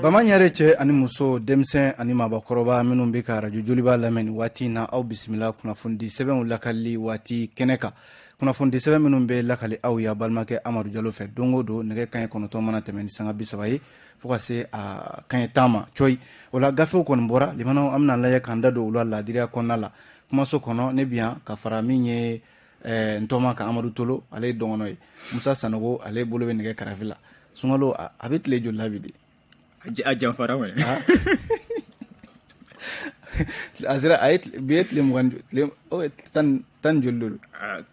Bamaɲare cɛ ani muso, denmisɛn ani maabakɔrɔba minnu bɛ ka arajo Joliba lamɛn nin waati in na, aw bisimila kunnafonidi sɛbɛnw lakalili waati kɛnɛ kan. Kunnafonidi sɛbɛn minnu bɛ lakali aw ye balimakɛ Amadu Jalo fɛ don o don, nɛgɛ kanɲɛ 9 mana tɛmɛ ni sanga 30 ye fo ka se a kanɲɛ 10 ma cɔyi. O la, gafew kɔni bɔra limanaw, an bɛna lajɛ k'an da don olu la laadiriya kɔnɔna la. Kumaso kɔnɔ, ne bi yan ka fara min ye ntɔma kan, Amadu Tolo, ale ye dɔgɔnɔ ye, Musa Sanogo, ale bolo bɛ nɛgɛ karafe la. Sunkalo a bɛ tile joli la bi de? A janfara kɔni. A sera a ye bi ye tile 20, tile o tan joli don?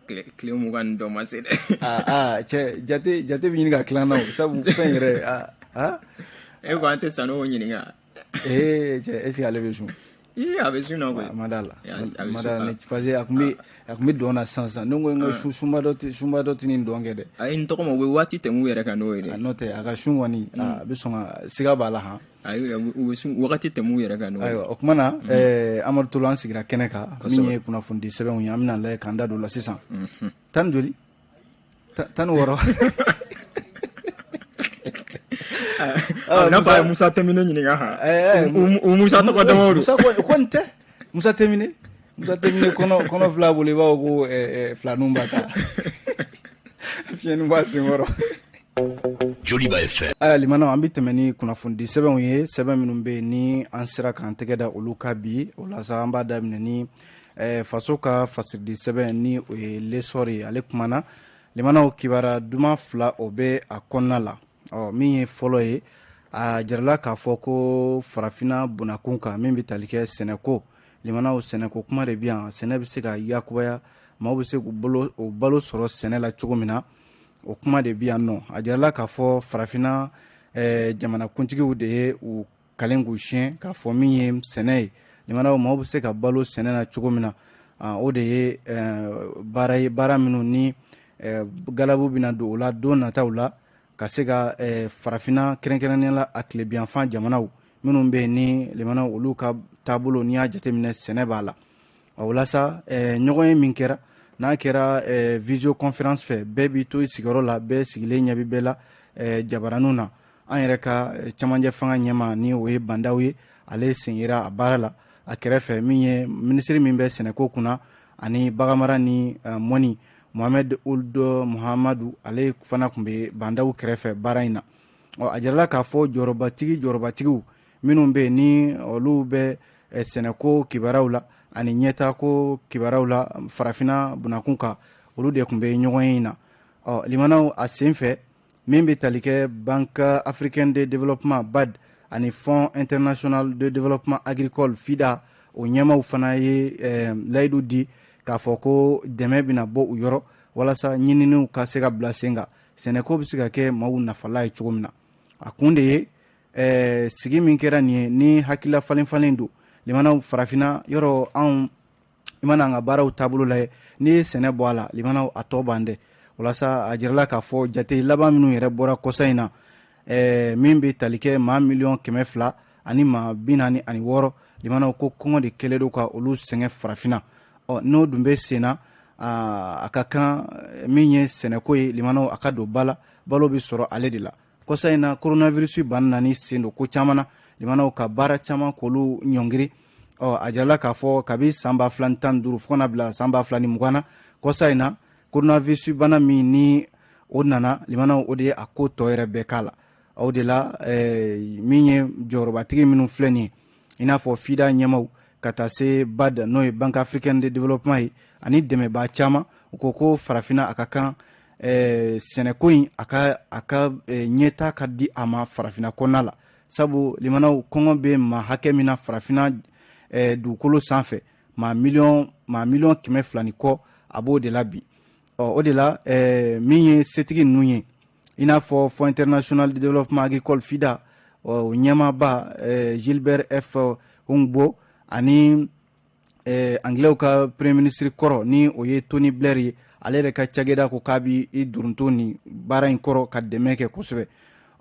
Tile 20 ni dɔ ma se dɛ. Aa cɛ, jate jate bɛ ɲini ka tila na o, sabu fɛn yɛrɛ aa. E ko an tɛ Sanogo ɲininka. Ee cɛ, est ce que ale bɛ sun? Ii, a bɛ sun na koyi. A ma d'a la, a ma d'a la, parce que a tun bɛ dɔn na sisan sisan. Ne ko n ka sun, sunba dɔ tɛ, sunba dɔ tɛ nin dɔn kɛ dɛ. Ayi, n tɔgɔ ma, u bɛ waati tɛmɛ u yɛrɛ kan n'o ye dɛ. N'o tɛ, a ka sun kɔni, a bɛ sɔn ka siga b'a la han. Ayi, u bɛ sun wagati tɛmɛ u yɛrɛ kan n'o ye. Ayiwa, o tuma na, Amadu Tolo, an sigira kɛnɛ kan min ye kunnafonidi sɛbɛnw ye, an bɛna lajɛ k'an da don o la sisan. Tan ni joli? 16. N'a fɔ a ye Musa Tɛmine ɲininka han. U Musa tɔgɔ damaw don. Musa ko nin tɛ Musa Tɛmine. Musa Tɛmine kɔnɔ fila bolo, i b'a fɔ ko filaninw b'a ta fiɲɛnin b'a senkɔrɔ. Joliba FM. Aya limanaw, an bɛ tɛmɛ ni kunnafonidi sɛbɛnw ye, sɛbɛn minnu bɛ yen ni an sera k'an tɛgɛ da olu kan bi. O la sa, an b'a daminɛ ni faso ka fasiridi sɛbɛn, ni o ye L'Essor ye. Ale kumana limanaw, kibaruya duman fila o bɛ a kɔnɔna la. Ɔ, min ye fɔlɔ ye, a jirala k'a fɔ ko farafinna bunakun kan, min bɛ tali kɛ sɛnɛko, limanaw, sɛnɛko kuma de bɛ yan. Sɛnɛ bɛ se ka yakubaya, maaw bɛ se k'u bolo o balo sɔrɔ sɛnɛ la cogo min na, o kuma de bɛ yan nɔ. A jirala k'a fɔ farafinna jamanakuntigiw de ye u kalen k'u siɲɛ k'a fɔ min ye sɛnɛ ye, limanaw, maaw bɛ se ka balo sɛnɛ na cogo min na, o de ye baara ye, baara minnu ni galabu bɛna don o la don nataw la, ka se ka farafinna, kɛrɛnkɛrɛnnenya la a tilebinyanfan jamanaw minnu bɛ yen ni limanaw, olu ka taabolo, n'i y'a jateminɛ, sɛnɛ b'a la. O la sa, ɲɔgɔn ye min kɛra, n'a kɛra visioconférence fɛ, bɛɛ b'i to i sigiyɔrɔ la, bɛɛ sigilen ɲɛ bɛ bɛɛ la jabaraninw na. An yɛrɛ ka camancɛ fanga ɲɛma, ni o ye Bandaw ye, ale sen yera a baara la. A kɛrɛfɛ, min ye minisiri min bɛ sɛnɛko kunna ani baganmara ni mɔni, Mohamed Ould Muhamadu, ale fana tun bɛ Bandaw kɛrɛfɛ baara in na. Ɔ, a jirala k'a fɔ jɔyɔrɔbatigiw minnu bɛ yen ni olu bɛ sɛnɛko kibaruyaw la ani ɲɛtaako kibaruyaw la farafinna bunakun kan, olu de tun bɛ ɲɔgɔn ye in na. Ɔ limanaw, a sen fɛ, min bɛ tali kɛ Banque africaine de développement, BAD, ani Fonds international de développement agricole, FIDA, o ɲɛmaw fana ye layidu di k'a fɔ ko dɛmɛ bɛna bɔ u yɔrɔ walasa ɲininiw ka se ka bila sen kan, sɛnɛko bɛ se ka kɛ maaw nafala ye cogo min na. A kun de ye sigi min kɛra nin ye, ni hakilila falen falen don limanaw farafinna yɔrɔ. Anw, i mana an ka baaraw taabolo lajɛ, n'i ye sɛnɛ bɔ a la, limanaw, a tɔ ban dɛ. Walasa a jirala k'a fɔ jate laban minnu yɛrɛ bɔra kɔsa in na, min bɛ tali kɛ maa 200 000 ani maa 46, limanaw, ko kɔngɔ de kɛlen don ka olu sɛgɛn farafinna. Ɔ, n'o dun bɛ sen na, a ka kan min ye sɛnɛko ye, limanaw, a ka don ba la, balo bɛ sɔrɔ ale de la. Kɔsa in na, coronavirus bana nani sen don ko caman na, limanaw, ka baara caman k'olu ɲɔngiri. Ɔ, a jirala k'a fɔ kabi san 2015 fo ka na bila san 2020 na, kɔsa in na, coronavirus bana min ni o nana, limanaw, o de ye a ko tɔ yɛrɛ bɛɛ k'a la. O de la, min ye jɔyɔrɔbatigi minnu filɛ nin ye, i n'a fɔ FIDA ɲɛmaw ka taa se BAD, n'o ye Banque africaine de développement ye, ani dɛmɛbaa caman, u ko ko farafinna, a ka kan sɛnɛko in a ka ɲɛta ka di a ma farafinna kɔnɔna la, sabu limanaw, kɔngɔ bɛ maa hakɛ min na farafinna dugukolo sanfɛ, maa 200 000 ni kɔ, a b'o de la bi. Ɔ, o de la, min ye setigi ninnu ye, i n'a fɔ Fonds international de développement agricole, FIDA, o ɲɛmaaba Gilbert F Houngbo, ani Anglais ka premier ministre kɔrɔ, ni o ye Tony Blair ye, ale yɛrɛ ka cakɛda ko k'a b'i durunto nin baara in kɔrɔ ka dɛmɛ kɛ kosɛbɛ.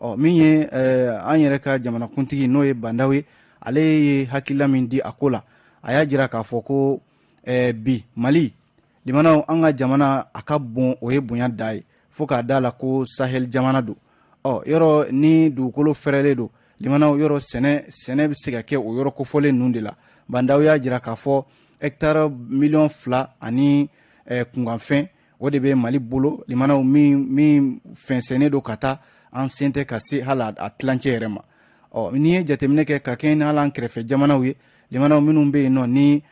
Ɔ, min ye an yɛrɛ ka jamanakuntigi, n'o ye Bandaw ye, ale ye hakilila min di a ko la, a y'a jira k'a fɔ ko bi Mali, limanaw, an ka jamana a ka bon, o ye bonya da ye, fo k'a da la ko Sahel jamana don. Ɔ, yɔrɔ ni dugukolo fɛrɛlen don. Limanaw, yɔrɔ sɛnɛ bɛ se ka kɛ o yɔrɔ kofɔlen ninnu de la. Bah N'Daw y'a jira k'a fɔ hectare 2 miliyɔn ani kunkanfɛn, o de bɛ Mali bolo. Limanaw, min fɛnsɛnnen don ka taa, an sen tɛ ka se hali a tilancɛ yɛrɛ ma. Ɔ, n'i ye jateminɛ kɛ ka kɛɲɛ ni hali an kɛrɛfɛ jamanaw ye, limanaw, minnu bɛ yen nɔ ni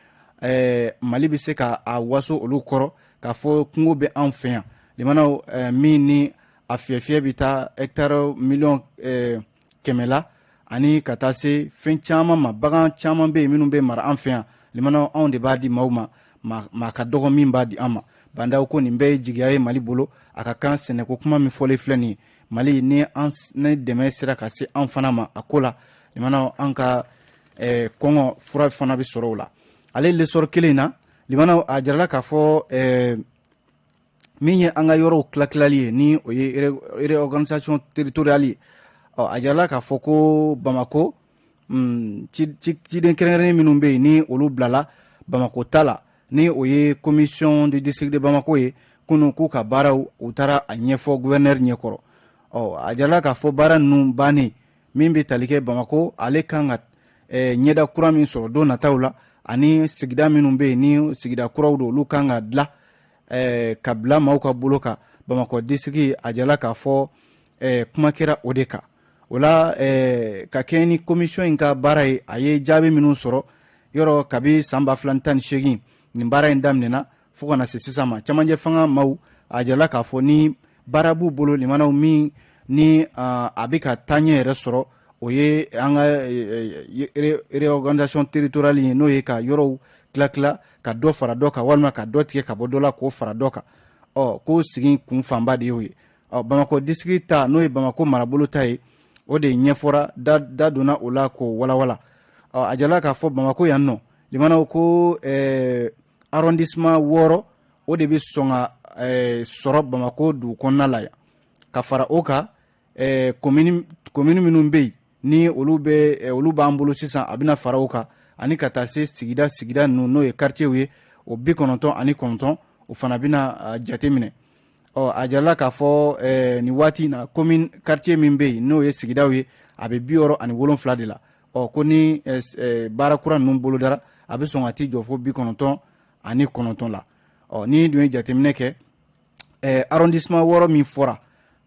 Mali bɛ se ka a waso olu kɔrɔ k'a fɔ kungo bɛ an fɛ yan, limanaw, min ni a fiyɛfiyɛ bɛ taa hectare 100 miliyɔn la, ani ka taa se fɛn caman ma, bagan caman bɛ yen minnu bɛ mara an fɛ yan. Limanaw, anw de b'a di maaw ma, maa ka dɔgɔ min b'a di an ma. Bah N'Daw ko nin bɛɛ ye jigiya ye Mali bolo. A ka kan sɛnɛko kuma min fɔlen filɛ nin ye, Mali ni an ni dɛmɛ sera ka se an fana ma a ko la, limanaw, an ka kɔngɔ fura fana bɛ sɔrɔ o la. Ale L'Essor kelen in na, limanaw, a jirala k'a fɔ min ye an ka yɔrɔw tilatilali ye, ni o ye réorganisation territoriale ye. Ɔ, a jirala k'a fɔ ko Bamako ciden kɛrɛnkɛrɛnnen minnu bɛ yen, ni olu bilala Bamako ta la, ni o ye commission du district de Bamako ye, kunun k'u ka baaraw, u taara a ɲɛfɔ gouverneur ɲɛkɔrɔ. Ɔ, a jirala k'a fɔ baara ninnu bannen, min bɛ tali kɛ Bamako, ale kan ka ɲɛda kura min sɔrɔ don nataw la, ani sigida minnu bɛ yen ni sigida kuraw don, olu kan ka dilan ka bila maaw ka bolo kan Bamakɔ district. A jirala k'a fɔ kuma kɛra o de kan. O la, ka kɛɲɛ ni commission in ka baara ye, a ye jaabi minnu sɔrɔ yɔrɔ kabi san 2018 nin baara in daminɛna fo ka na se sisan ma, camancɛ fanga maaw, a jirala k'a fɔ ni baara b'u bolo, limanaw, min ni a bɛ ka taaɲɛ yɛrɛ sɔrɔ, o ye an ka réorganisation territoriale ye, n'o ye ka yɔrɔw tila tila, ka dɔ fara dɔ kan, walima ka dɔ tigɛ ka bɔ dɔ la k'o fara dɔ kan. Ɔ, k'o sigi kun fanba de y'o ye. Ɔ, Bamakɔ district ta, n'o ye Bamakɔ marabolo ta ye, o de ɲɛfɔra, da donna o la k'o walawala. Ɔ, a jirala k'a fɔ Bamakɔ yan nɔ, limanaw, ko arrondissement 6, o de bɛ sɔn ka sɔrɔ Bamakɔ dugu kɔnɔna la yan. Ka fara o kan, commune minnu bɛ yen ni olu bɛ olu b'an bolo sisan, a bɛna fara o kan, ani ka taa se sigida sigida ninnu, n'o ye quartier ye, o 99, o fana bɛna jate minɛ. Ɔ, a jirala k'a fɔ nin waati in na, commune quartier min bɛ yen, n'o ye sigidaw ye, a bɛ 67 de la. Ɔ, ko ni baara kura ninnu bolodara, a bɛ sɔn ka t'i jɔ fo 99 la. Ɔ, ni dun ye jateminɛ kɛ, arrondissement 6 min fɔra,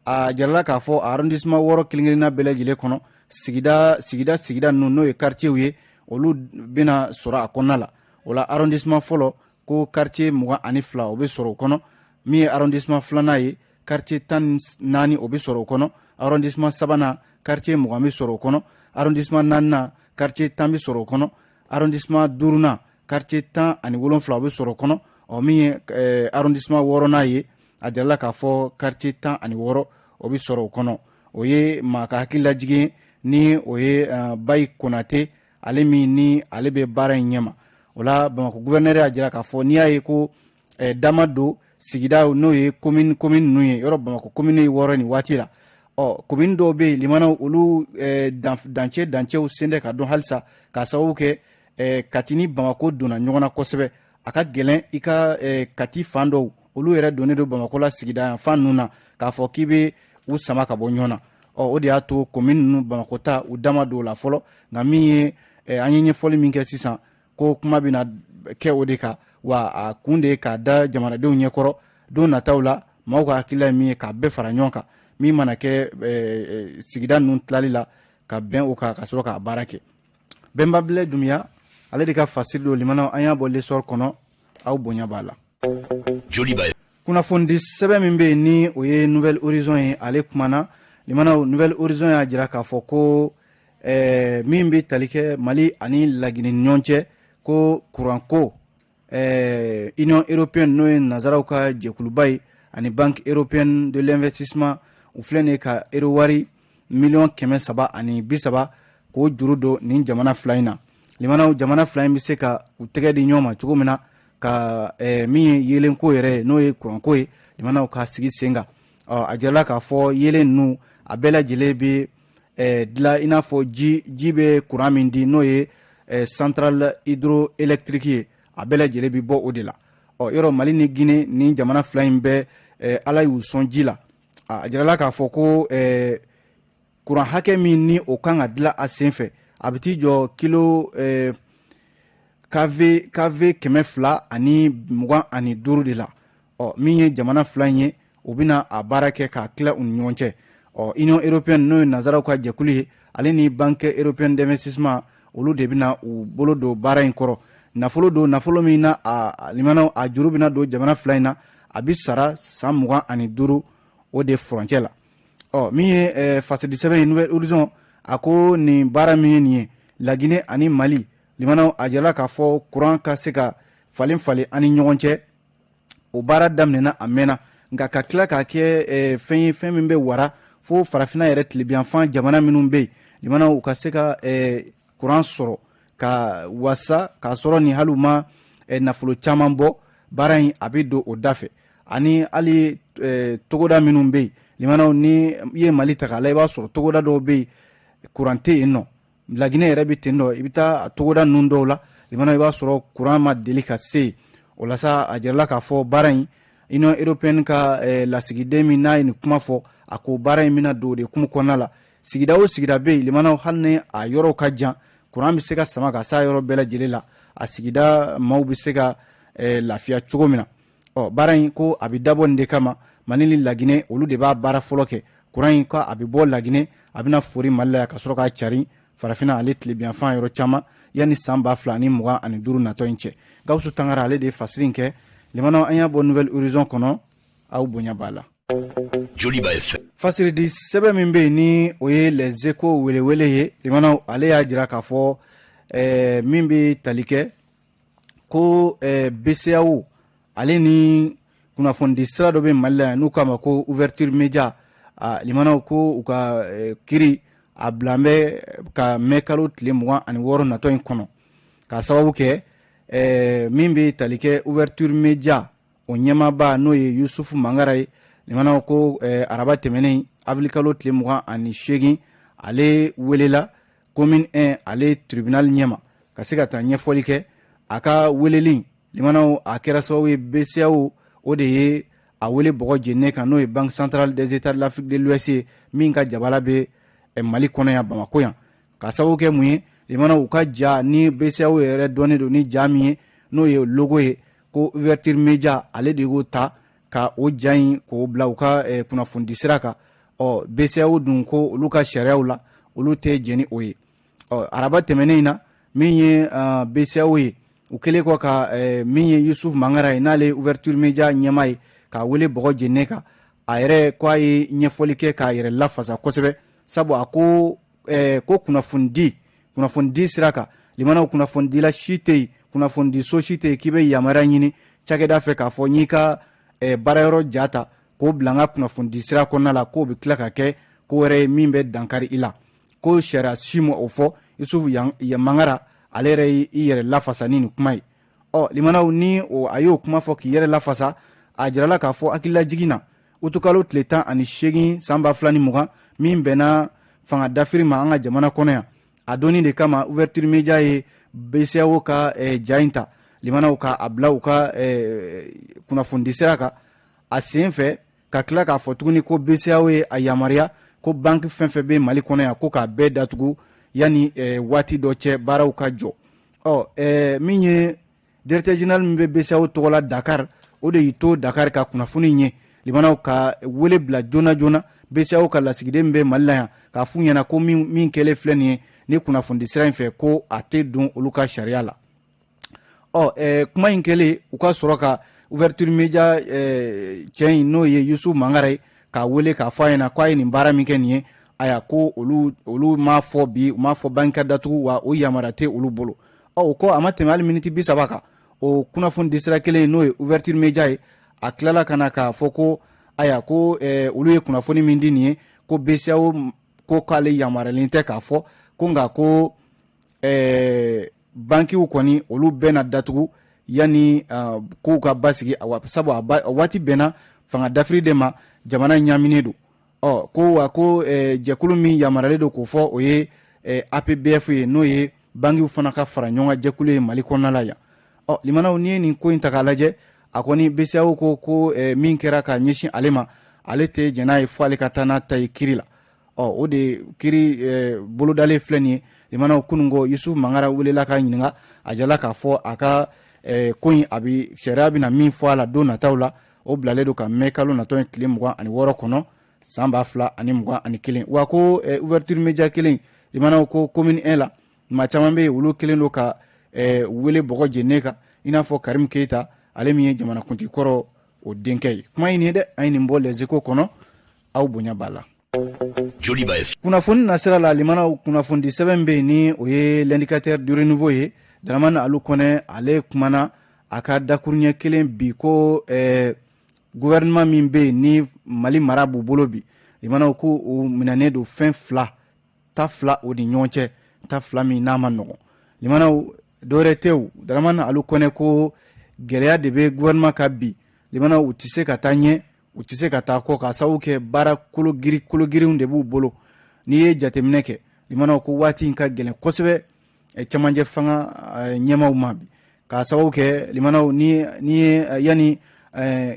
a jirala k'a fɔ arrondissement 6 kelen kelenna bɛɛ lajɛlen kɔnɔ, sigida sigida sigida ninnu, n'o ye quartier ye, olu bɛna sɔrɔ a kɔnɔna la. O la, arrondissement fɔlɔ, ko quartier 22, o bɛ sɔrɔ o kɔnɔ. Min ye arrondissement filanan ye, quartier 14, o bɛ sɔrɔ o kɔnɔ. Arrondissement sabanan, quartier 20 bɛ sɔrɔ o kɔnɔ. Arrondissement naaninan, quartier 10 bɛ sɔrɔ o kɔnɔ. Arrondissement duurunan, quartier 17, o bɛ sɔrɔ o kɔnɔ. Ɔ, min ye arrondissement wɔɔrɔnan ye, a jirala k'a fɔ quartier 16, o bɛ sɔrɔ o kɔnɔ. O ye maa ka hakililajigin ye, ni o ye Bayi Konate, ale min ni ale bɛ baara in ɲɛma. O la, Bamakɔ gouverneur y'a jira k'a fɔ n'i y'a ye ko dama don sigida, n'o ye commune commune ninnu ye, yɔrɔ Bamakɔ commune ye 6 nin waati la. Ɔ, commune dɔw bɛ yen, limanaw, olu dancɛ dancɛw sen tɛ ka dɔn halisa, k'a sababu kɛ Kati ni Bamakɔ donna ɲɔgɔn na kosɛbɛ. A ka gɛlɛn i ka Kati fan dɔw, olu yɛrɛ donnen don Bamakɔ la sigida yan fan ninnu na, k'a fɔ k'i bɛ u sama ka bɔ ɲɔgɔn na. Ɔ, o de y'a to commune ninnu, Bamakɔ ta, u dama don o la fɔlɔ. Nka min ye an ye ɲɛfɔli min kɛ sisan, ko kuma bɛna kɛ o de kan, wa a kun de ye k'a da jamanadenw ɲɛkɔrɔ don nataw la, maaw ka hakilila ye min ye, k'a bɛɛ fara ɲɔgɔn kan, min mana kɛ sigida ninnu tilali la, ka bɛn o kan, ka sɔrɔ k'a baara kɛ. Bɛnba Bilɛ Dunbiya, ale de ka fasiri don. Limanaw, an y'a bɔ L'Essor kɔnɔ, aw bonya b'a la. Joliba. Kunnafonidi sɛbɛn min bɛ yen, ni o ye Nouvel Horizon ye, ale kumana. Limanaw, Nouvel Horizon y'a jira k'a fɔ ko min bɛ tali kɛ Mali ani Laginɛ ni ɲɔgɔn cɛ, ko kuranko, Union européenne, n'o ye nanzaraw ka jɛkuluba ye, ani Banque européenne de l'investissement, u filɛ nin ye ka euro wari 330 miliyɔn k'o juru don nin jamana fila in na. Limanaw, jamana fila in bɛ se ka u tɛgɛ di ɲɔgɔn ma cogo min na ka min ye yeelenko yɛrɛ ye, n'o ye kuranko ye, limanaw, ka sigi sen kan. Ɔ, a jirala k'a fɔ yeelen ninnu, a bɛɛ lajɛlen bɛ dilan i n'a fɔ ji bɛ kuran min di, n'o ye centrale hydroélectrique ye, a bɛɛ lajɛlen bɛ bɔ o de la. Ɔ, yɔrɔ Mali ni Guinée, ni jamana fila in bɛɛ, Ala y'u sɔn ji la. A jirala k'a fɔ ko Kuran hakɛ min ni o kan ka dilan a sen fɛ, a bɛ t'i jɔ kilo kv 225 de la. Ɔ, min ye jamana fila in ye, u bɛna a baara kɛ k'a tila u ni ɲɔgɔn cɛ. Ɔ, Union européenne, n'o ye nanzaraw ka jɛkulu ye, ale ni Banque européenne d'investissement, olu de bɛna u bolo don baara in kɔrɔ. Nafolo don, nafolo min na a limanaw a juru bɛna don jamana fila in na, a bɛ sara san 25 o de furancɛ la. Ɔ, min ye fasidi sɛbɛn ye, Nouvel Horizon, a ko nin baara min ye nin ye, Laginɛ ani Mali, limanaw, a jirala k'a fɔ kuran ka se ka falen falen an ni ɲɔgɔn cɛ, o baara daminɛna a mɛnna, nka ka tila k'a kɛ fɛn ye, fɛn min bɛ wara fo Farafinna yɛrɛ tilebinyanfan jamana minnu bɛ yen, limanaw, u ka se ka kuran sɔrɔ ka wasa k'a sɔrɔ ni hali u ma nafolo caman bɔ, baara in a bɛ don o da fɛ. Ani hali togoda minnu bɛ yen, limanaw, ni i ye Mali ta k'a la, i b'a sɔrɔ togoda dɔw bɛ yen, kuran tɛ yen nɔ. Laginɛ yɛrɛ bɛ ten nɔ, i bɛ taa togoda ninnu dɔw la, limanaw, i b'a sɔrɔ kuran ma deli ka se yen. O la sa, a jirala k'a fɔ baara in, Union européenne ka lasigiden min n'a ye nin kuma fɔ, a ko baara in bɛna don o de kumu kɔnɔna la. Sigida o sigida bɛ yen, limanaw, hali ni a yɔrɔw ka jan, kuran bɛ se ka sama ka s'a yɔrɔ bɛɛ lajɛlen la, a sigida maaw bɛ se ka lafiya cogo min na. Ɔ, baara in ko a bɛ dabɔ nin de kama. Mali ni Laginɛ, olu de b'a baara fɔlɔ kɛ. Kuran in ko a bɛ bɔ Laginɛ, a bɛna fori Mali la yan, ka sɔrɔ k'a cari Farafinna ale tilebinyanfan yɔrɔ caman yanni san 2025 natɔ in cɛ. Gawusu Tangara, ale de ye fasiri in kɛ. Limanaw, an y'a bɔ Nouvel Horizon kɔnɔ, aw bonya b'a la. Joliba FM. Fasiridi sɛbɛn min bɛ yen, ni o ye Les Échos welewele ye, limanaw, ale y'a jira k'a fɔ min bɛ tali kɛ ko BCEAO ale ni kunnafonidi sira dɔ bɛ Mali la yan n'u k'a ma ko Ouverture Média, limanaw, ko u ka kiri a bilan bɛ ka mɛ kalo tile 26 natɔ in kɔnɔ, k'a sababu kɛ min bɛ tali kɛ Ouverture Média o ɲɛmaaba, n'o ye Yusufu Mangara ye. Limanaw, ko araba tɛmɛnen, avril kalo tile 28, ale welela commune 1 ale tribunal ɲɛma ka se ka taa ɲɛfɔli kɛ. A ka weleli, limanaw, a kɛra sababu ye BCEAO o de ye a wele bɔgɔ jeninen kan, n'o ye Banque centrale des États de l'Afrique de l'Ouest ye, min ka jabala bɛ Mali kɔnɔ yan, Bamako yan, ka sababu kɛ mun ye? Limanaw, u ka ja ni BCEAO yɛrɛ dɔnnen don ni ja min ye, n'o ye logo ye, ko Ouverture Média ale de y'o ta ka o ja in k'o bila u ka kunnafonidi sira kan. Ɔ, BCEAO dun ko olu ka sariyaw la, olu tɛ jɛn ni o ye. Ɔ, araba tɛmɛnen in na, min ye BCEAO ye, u kɛlen kɔ ka min ye Yusuf Mangara ye, n'ale ye Ouverture Média ɲɛmaa ye, k'a wele bɔgɔ jeninen kan, a yɛrɛ ko a ye ɲɛfɔli kɛ k'a yɛrɛ lafasa kosɛbɛ, sabu a ko ko kunnafonidi sira kan, limanaw, kunnafonidila si tɛ yen, kunnafonidiso si tɛ yen k'i bɛ yamaruya ɲini cakɛda fɛ k'a fɔ n y'i ka baarayɔrɔ ja ta k'o bila n ka kunnafonidi sira kɔnɔna la, k'o bɛ tila ka kɛ ko wɛrɛ ye min bɛ dankari i la. Ko sariya si ma o fɔ. Yusufu Mangara, ale yɛrɛ y'i yɛrɛ lafasa ni nin kuma ye. Ɔ, limanaw, ni o a y'o kuma fɔ k'i yɛrɛ lafasa, a jirala k'a fɔ hakililajigin na, utukalo tile 18 san 2020, min bɛnna fanga dafiri ma an ka jamana kɔnɔ yan, a donni de kama Ouverture Média ye BCEAO ka ja in ta, limanaw, ka a bila u ka kunnafonidi sira kan. A sen fɛ ka tila k'a fɔ tuguni ko BCEAO ye a yamaruya ko banque fɛn fɛn bɛ Mali kɔnɔ yan, ko k'a bɛɛ datugu yanni waati dɔ cɛ, baaraw ka jɔ. Ɔ, min ye directeur général min bɛ BCEAO tɔgɔ la Dakar, o de y'i to Dakar ka kunnafoni ye, limanaw, ka wele bila joona joona BCEAO ka lasigiden min bɛ Mali la yan, k'a f'u ɲɛna ko min kɛlen filɛ nin ye ni kunnafonidi sira in fɛ, ko a tɛ don olu ka sariya la. Ɔ, kuma in kɛlen, u ka sɔrɔ ka Ouverture Média cɛ in, n'o ye Yusuf Mangara ye, k'a wele k'a fɔ a ɲɛna k'a ye nin baara min kɛ nin ye, aya, ko olu m'a fɔ bi, u m'a fɔ banque ka datugu wa, o yamaruya tɛ olu bolo. Ɔ, o kɔ, a ma tɛmɛ hali miniti 30 kan, o kunnafoni sira kelen, n'o ye Ouverture Média ye, a tilala ka na k'a fɔ ko aya, ko olu ye kunnafoni min di nin ye, ko BCEAO ko k'ale yamaruyalen tɛ k'a fɔ ko, nka ko bankiw kɔni, olu bɛɛ na datugu yanni kow ka basigi, sabu a waati bɛnna fanga dafiri de ma, jamana ɲaminen don. Ɔ, ko wa, ko jɛkulu min yamaruyalen don k'o fɔ, o ye APBF ye, n'o ye bankiw fana ka fara ɲɔgɔn kan jɛkulu ye Mali kɔnɔna la yan. Ɔ, limanaw, n'i ye nin ko in ta k'a lajɛ, a kɔni BCEAO ko min kɛra ka ɲɛsin ale ma, ale tɛ jɛn n'a ye fo ale ka taa n'a ta ye kiri la. Ɔ, o de kiri bolodalen filɛ nin ye. Limanaw, kununko Yusuf Mangara welela k'a ɲininka, a jala k'a fɔ a ka ko in, a bi sariya bɛna min fɔ a la don nataw la, o bilalen don ka mɛ kalo natɔ ye tile 26 kɔnɔ, san 2021. Wa ko Ouverture Média kelen, limanaw, ko commune 1 la, maa caman bɛ yen, olu kelen don ka wele bɔgɔ jeninen kan, i n'a fɔ Karim Keyita, ale min ye jamanakuntigi kɔrɔ o denkɛ ye. Kuma in ye dɛ, an ye nin bɔ Les Échos kɔnɔ, aw bonya b'a la. Joliba FM. Kunnafoni nasira la, limanaw, kunnafonidi sɛbɛn bɛ yen ni o ye L'Indicateur du Renouveau ye. Dramane Alu Kɔnɛ, ale kumana a ka dakuruɲɛ kelen bi ko gouvernement min bɛ yen ni Mali mara b'u bolo bi, limanaw, ko u minɛnen don fɛn fila ta fila o ni ɲɔgɔn cɛ, ta fila min n'a ma nɔgɔn. Limanaw, dɔwɛrɛ tɛ o, Dramane Alu Kɔnɛ ko gɛlɛya de bɛ gouvernement ka bi. Limanaw, u tɛ se ka taa ɲɛ, u tɛ se ka taa kɔ, k'a sababu kɛ baara kologiri kologirinw de b'u bolo. N'i ye jateminɛ kɛ, limanaw, ko waati in ka gɛlɛn kosɛbɛ cɛmancɛ fanga ɲɛmaw ma bi, k'a sababu kɛ, limanaw, ni ye yanni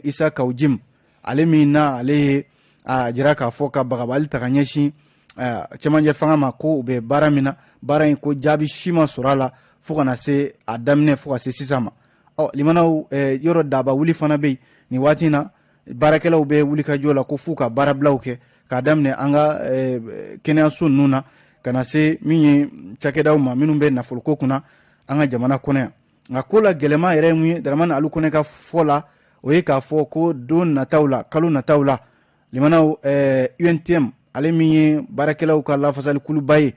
Isa Kaw Jim, ale min na ale ye a jira k'a fɔ ka bagabali ta ka ɲɛsin cɛmancɛ fanga ma, ko u bɛ baara min na, baara in ko jaabi si ma sɔrɔ a la fo ka na se a daminɛ fo ka se sisan ma. Ɔ, limanaw, yɔrɔ daba wuli fana bɛ yen nin waati in na, baarakɛlaw bɛ wulikajɔ la ko f'u ka baarabilaw kɛ, k'a daminɛ an ka kɛnɛyaso ninnu na ka na se min ye cakɛdaw ma minnu bɛ nafoloko kunna an ka jamana kɔnɔ yan. Nka ko la gɛlɛman yɛrɛ ye mun ye, Daramani Alu Kɔnɛ ka fɔ la, o ye k'a fɔ ko don nataw la, kalo nataw la, limanaw, UNTM, ale min ye baarakɛlaw ka lafasalikuluba ye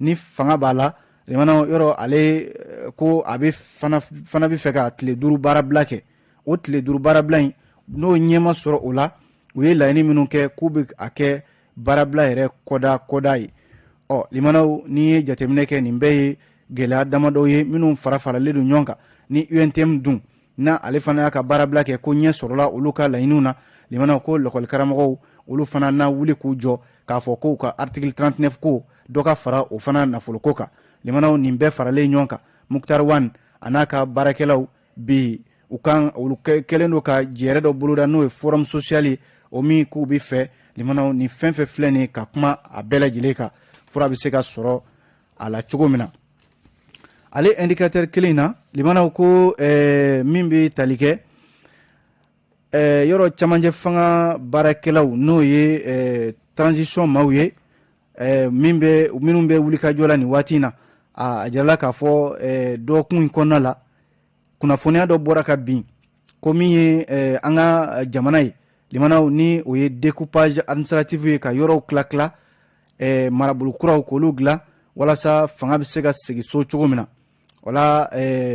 ni fanga b'a la, limanaw, yɔrɔ ale ko a bɛ fana bɛ fɛ ka tile 5 baarabila kɛ. O tile 5 baarabila in, n'o ɲɛma sɔrɔ o la, u ye laɲini minnu kɛ k'u bɛ a kɛ baarabila yɛrɛ kɔda kɔda ye. Ɔ, limanaw, n'i ye jateminɛ kɛ, nin bɛɛ ye gɛlɛya damadɔ ye minnu fara faralen don ɲɔgɔn kan. Ni UNTM dun n'a ale fana y'a ka baarabila kɛ ko ɲɛ sɔrɔla olu ka laɲiniw na, limanaw, ko lɔkɔlikaramɔgɔw olu fana na wuli k'u jɔ k'a fɔ k'u ka article 39 ko dɔ ka fara o fana nafoloko kan. Limanaw, nin bɛɛ faralen ɲɔgɔn kan, Moctar Ouane a n'a ka baarakɛlaw bi, u kan olu kɛlen don ka jɛrɛ dɔ boloda, n'o ye forum social ye, o min k'u bɛ fɛ, limanaw, ni fɛn fɛn filɛ nin ye, ka kuma a bɛɛ lajɛlen kan, fura bɛ se ka sɔrɔ a la cogo min na. Ale Indicateur kelen in na, limanaw, ko min bɛ tali kɛ yɔrɔ camancɛ fanga baarakɛlaw, n'o ye transition maaw ye, min bɛ minnu bɛ wulikajɔ la nin waati in na, a jirala k'a fɔ dɔgɔkun in kɔnɔna la, kunnafoniya dɔ bɔra ka bin ko min ye an ka jamana ye, limanaw, ni o ye découpage administratif ye, ka yɔrɔw tila tila, marabolo kuraw k'olu dilan walasa fanga bɛ se ka segin so cogo min na. O la,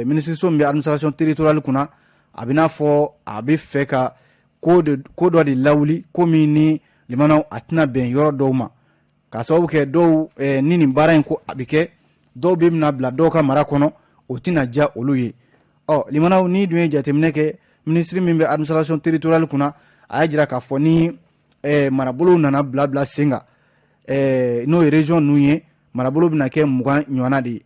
minisiriso min bɛ administration territoriale kunna, a bɛ n'a fɔ a bɛ fɛ ka ko dɔ de lawuli, ko min ni, limanaw, a tɛna bɛn yɔrɔ dɔw ma, k'a sababu kɛ dɔw ni nin baara in ko a bɛ kɛ, dɔw bɛ bɛna bila dɔw ka mara kɔnɔ, o tɛna diya olu ye. Ɔ, limanaw, ni dun ye jateminɛ kɛ, minisiri min bɛ administration territoriale kunna, a y'a jira k'a fɔ ni marabolow nana bila bila sen kan, n'o ye région ninnu ye, marabolo bɛna kɛ 20 ɲɔgɔnna de ye.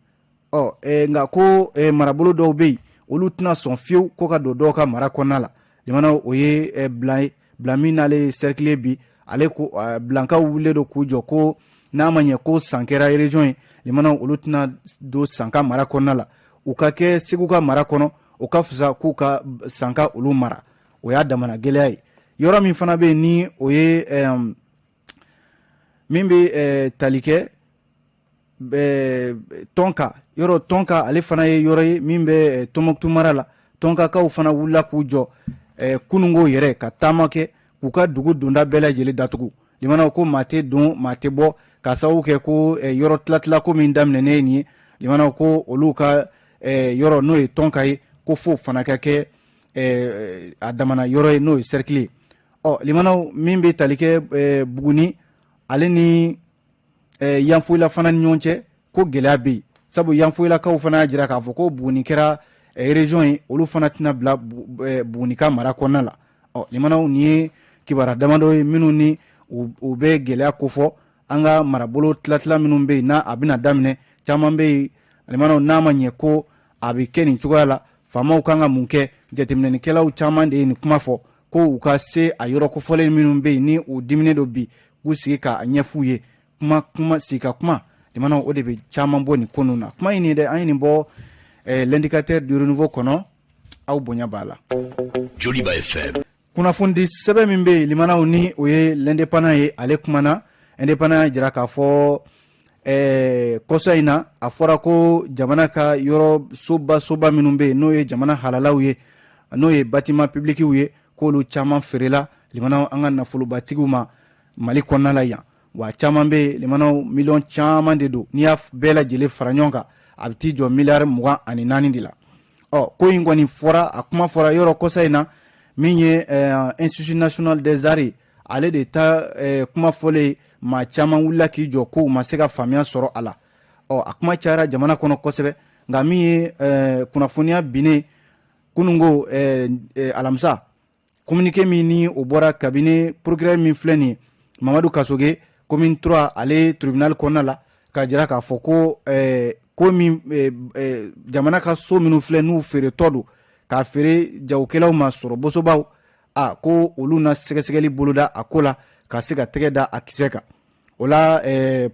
Ɔ, nka ko marabolo dɔw bɛ yen, olu tɛna sɔn fiyewu ko ka don dɔw ka mara kɔnɔna la. Limanaw, o ye bila ye, bila min n'ale ye cercle bi, ale ko bilankaw wulilen don k'u jɔ ko n'a ma ɲɛ ko San kɛra région ye, limanaw, olu tɛna don San ka mara kɔnɔna la, u ka kɛ Segu ka mara kɔnɔ, o ka fisa k'u ka San ka olu mara. O y'a damana gɛlɛya ye. Yɔrɔ min fana bɛ yen ni o ye min bɛ tali kɛ Tɔnka, yɔrɔ Tɔnka, ale fana ye yɔrɔ ye min bɛ Tɔnbɔkutu mara la. Tɔnkakaw fana wulila k'u jɔ kununko yɛrɛ ka taama kɛ k'u ka dugu donda bɛɛ lajɛlen datugu. Limanaw, ko maa tɛ don, maa tɛ bɔ, k'a sababu kɛ ko yɔrɔ tilatila ko min daminɛnen ye nin ye. Limanaw, ko olu ka yɔrɔ, n'o ye Tɔnka ye, ko fo fana ka kɛ a damana yɔrɔ ye, n'o ye cercle ye. Ɔ, limanaw, min bɛ tali kɛ Buguni ale ni Yanfoyila fana ni ɲɔgɔn cɛ, ko gɛlɛya bɛ yen, sabu Yanfoyilakaw fana y'a jira k'a fɔ ko Buguni kɛra région ye, olu fana tɛna bila Buguni ka mara kɔnɔna la. Ɔ, limanaw, nin ye kibaruya damadɔ ye minnu ni u bɛ gɛlɛya kofɔ an ka marabolo tilatila minnu bɛ yen n'a a bɛna daminɛ. Caman bɛ yen, limanaw, n'a ma ɲɛ ko a bɛ kɛ nin cogoya la, faamaw kan ka mun kɛ? Jateminɛnikɛlaw caman de ye nin kuma fɔ ko u ka se a yɔrɔ kofɔlen minnu bɛ yen ni u diminen don bi, k'u sigi k'a ɲɛf'u ye. Kuma kuma sigi ka kuma, limanaw, o de bɛ caman bɔ nin ko ninnu na. Kuma in nin dɛ, an ye nin bɔ L'Indicateur du Renouveau kɔnɔ. Aw bonya b'a la. Joliba FM. Kunnafonidi sɛbɛn min bɛ yen, limanaw, ni o ye L'Indépendant ye, ale kumana. Indépendant y'a jira k'a fɔ kɔsa in na, a fɔra ko jamana ka yɔrɔ soba soba minnu bɛ yen, n'o ye jamana halalaw ye, n'o ye bâtiment publicw ye, k'olu caman feerela, limanaw, an ka nafolobatigiw ma Mali kɔnɔna la yan. Wa caman bɛ yen, limanaw, miliyɔn caman de don. N'i y'a bɛɛ lajɛlen fara ɲɔgɔn kan, a bɛ t'i jɔ miliyari 24 de la. Ɔ, ko in kɔni fɔra, a kuma fɔra yɔrɔ kɔsa in na. Min ye Institut national des arts ye, ale de ta kuma fɔlen, maa caman wulila k'i jɔ ko u ma se ka faamuya sɔrɔ a la. Ɔ, a kuma cayara jamana kɔnɔ kosɛbɛ. Nka min ye kunnafoniya binnen kununko alamisa, communiqué min ni o bɔra cabinet procureur min filɛ nin ye, Mamadu Kasoge, commune 3, ale tribunal kɔnɔna la, k'a jira k'a fɔ ko min jamana ka so minnu filɛ, n'u feeretɔ don k'a feere jagokɛlaw ma sɔrɔ bosobaw, a ko olu na sɛgɛsɛgɛli boloda a ko la ka se ka tɛgɛ da a kisɛ kan. O la,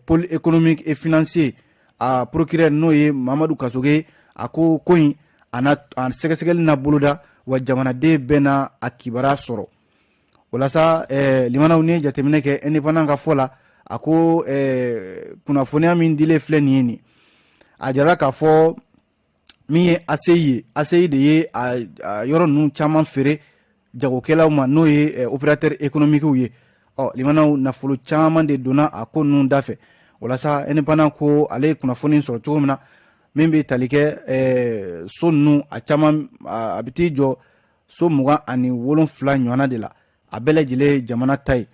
pôle économique et financier, a procureur, n'o ye Mamadu Kasoge, a ko ko in a na a sɛgɛsɛgɛli na boloda, wa jamanaden bɛɛ na a kibaruya sɔrɔ. O la sa, limanaw, ni ye jateminɛ kɛ Indépendant ka fɔ la, a ko kunnafoniya min dilen filɛ nin ye, nin a jirala k'a fɔ min ye ACI ye, ACI de ye a yɔrɔ ninnu caman feere jagokɛlaw ma, n'o ye opérateur économique ye. Ɔ, limanaw, nafolo caman de donna a ko ninnu da fɛ. O la sa, Indépendant ko ale ye kunnafoni sɔrɔ cogo min na, min bɛ tali kɛ so ninnu, a caman, a bɛ t'i jɔ so 27 ɲɔgɔnna de la, a bɛɛ lajɛlen ye jamana ta ye.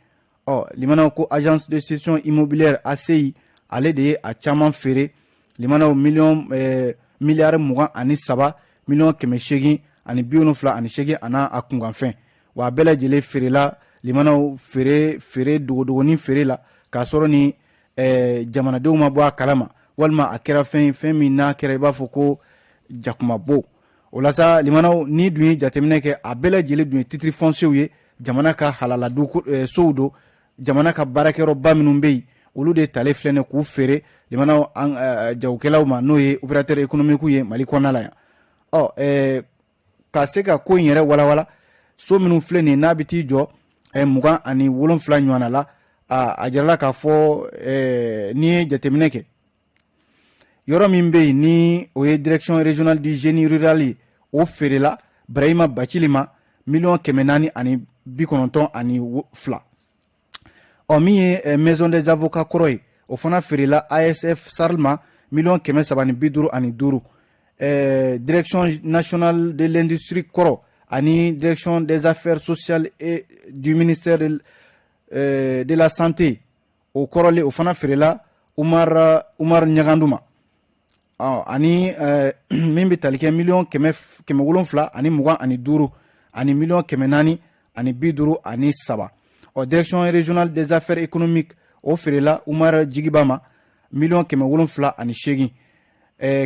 Ɔ, limanaw, ko Agence de cession immobilière, ACI, ale de ye a caman feere, limanaw, miliyɔn miliyari 23 miliyɔn 878 a n'a a kunkanfɛn. Wa a bɛɛ lajɛlen feerela, limanaw, feere feere dogodogonin feere la, k'a sɔrɔ ni jamanadenw ma bɔ a kalama, walima a kɛra fɛn fɛn min n'a kɛra i b'a fɔ ko jakumabo. O la sa, limanaw, ni dun ye jateminɛ kɛ, a bɛɛ lajɛlen dun ye titre foncier ye, jamana ka halala sow don. Jamana ka baarakɛyɔrɔba minnu bɛ yen, olu de talen filɛ nin k'u feere, limanaw, an jagokɛlaw ma, n'o ye opérateur économique ye Mali kɔnɔna la yan. Ɔ, ka se ka ko in yɛrɛ walawala, so minnu filɛ nin ye, n'a bɛ t'i jɔ 27 ɲɔgɔnna la, a jirala k'a fɔ, n'i ye jateminɛ kɛ, yɔrɔ min bɛ yen ni o ye Direction régionale du génie rural ye, o feerela Brahima Bacili ma 492.000. Ɔ, min ye Maison des avocats kɔrɔ ye, o fana feerela ASF SARL ma 355.000. Direction nationale de l'industrie kɔrɔ ani Direction des affaires sociales et du ministère de la Santé, o kɔrɔlen, o fana feerela Umar Ɲagandu ma. Ani min bɛ tali kɛ 725.000 ani 453.000. Ɔ, Direction régionale des affaires économiques, o feerela Umar Jigiba ma 708.000.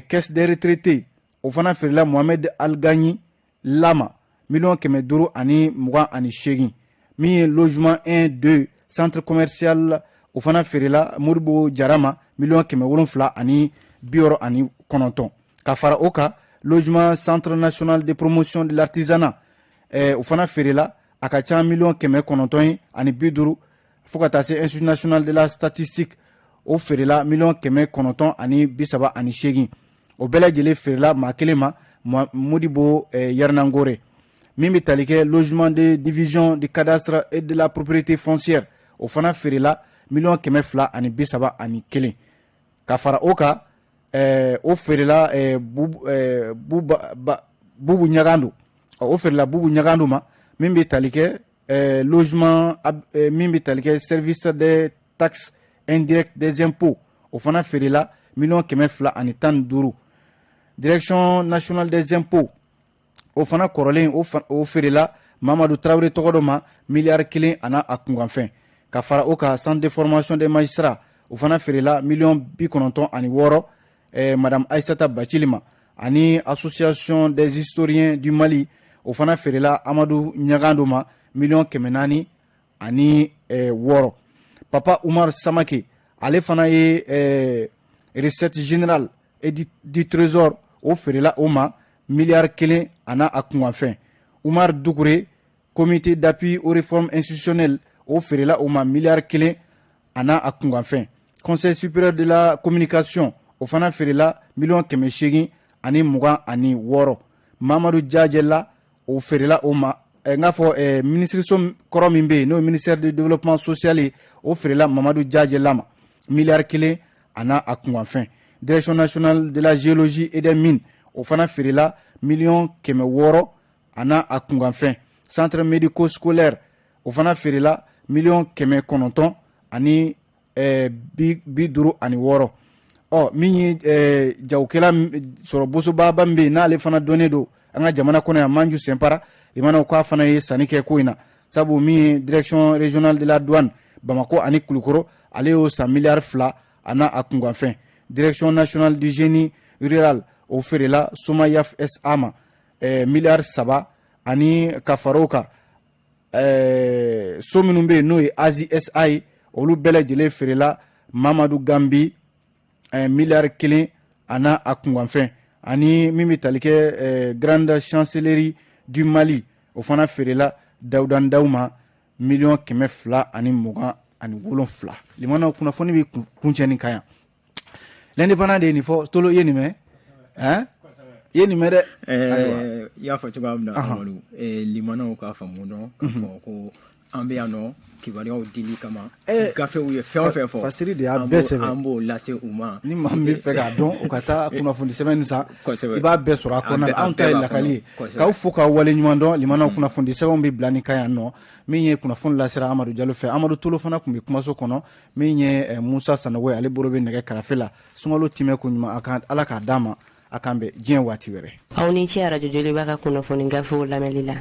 Caisse des retraités, o fana feerela Mohamed Algani Lama 528.000. Min ye logement 1 2 centre commercial, o fana feerela Modibo Jara ma 769.000. Ka fara o kan, logement Centre national de promotion de l'artisanat, o fana feerela, a ka ca 950.000 ye, fo ka taa se Institut national de la statistique, o feerela 938.000. O bɛɛ lajɛlen feerela maa kelen ma, Modibo Yarinangore. Min bɛ tali kɛ logement de Division du cadastre et de la propriété foncière, o fana feerela 231.000. Ka fara o kan, o feerela Bubu Ɲagando, o feerela Bubu Ɲagando ma. Min bɛ tali kɛ logement, min bɛ tali kɛ Service des taxes indirectes des impôts, o fana feerela 215.000. Direction nationale des impôts, o fana kɔrɔlen, o feerela Mamadu Tarawele tɔgɔ dɔ ma miliyari 1 a n'a a kunkanfɛn. Ka fara o kan, Centre de formation des magistrats, o fana feerela 96.000 madame Aïssata Bacili ma. Ani Association des historiens du Mali, o fana feerela Amadu Ɲagando ma 406.000. Papa Umar Samake, ale feerela Ale fana ye recette générale et du trésor, o feerela o ma miliyari 1 a n'a a kunkanfɛn. Umar Dukure, comité d'appui aux réformes institutionnelles, o feerela o ma miliyari 1 a n'a a kunkanfɛn. Conseil supérieur de la communication, o fana feerela miliyɔn 826. Mamadu Jajɛla, o feerela o ma, n k'a fɔ minisiriso kɔrɔ min bɛ yen, n'o ye ministère du développement social ye, o feerela Mamadu Jajɛla ma miliyari 1 a n'a a kunkanfɛn. Direction nationale de la géologie et des mines, o fana feerela miliyɔn 600 a n'a a kunkanfɛn. Centre médico scolaire, o fana feerela miliyɔn 956. Ɔ, min ye jagokɛla sɔrɔ bosobaba min bɛ yen, n'ale fana dɔnnen don an ka jamana kɔnɔ yan, Manju Sɛnpara, limanaw, k'a fana ye sanni kɛ ko in na, sabu min ye direction régionale de la douane Bamako ani Kulukoro, ale y'o san miliyari 2 a n'a a kunkanfɛn. Direction nationale du génie rural, o feerela Somayaf SA ma miliyari 3. Ani ka fara o kan, so minnu bɛ yen, n'o ye Azi SA ye, olu bɛɛ lajɛlen feerela Mamadu Gambi miliyari 1 a n'a a kunkanfɛn. Ani min bɛ tali kɛ grande chancellerie du Mali, o fana feerela Dawuda Ndaw ma miliyɔn 227. Limanaw, kunnafoni bɛ kuncɛ nin kan yan. L'Indépendant de ye nin fɔ. Tolo, i ye nin mɛn hein? I ye nin mɛn dɛ. I y'a fɔ cogoya min na, Amadu, limanaw k'a faamu dɔn k'a fɔ ko an bɛ yan nɔ kibaruyaw dili kama. Gafew ye fɛn o fɛn fɔ, Fasiri de y'a bɛɛ sɛbɛn. An b'o lase u ma. Ni maa min bɛ fɛ k'a dɔn, o ka taa kunnafoni sɛbɛn nin san, i b'a bɛɛ sɔrɔ a kɔnɔna na. Anw ta ye lakali ye, k'aw fo k'aw waleɲuman dɔn. Limanaw, kunnafoni sɛbɛnw bɛ bila nin kan yan nɔ. Min ye kunnafoni lasera Amadu Jalo fɛ, Amadu Tolo fana tun bɛ kumaso kɔnɔ. Min ye Musa Sanogo ye, ale bolo bɛ nɛgɛ karafe la. Sunkalo timɛ ko ɲuman, a kan Ala k'a d'a ma. A k'an bɛn diɲɛ waati wɛrɛ. Aw ni ce Arajo Joliba ka kunnafoni gafew lamɛnli la.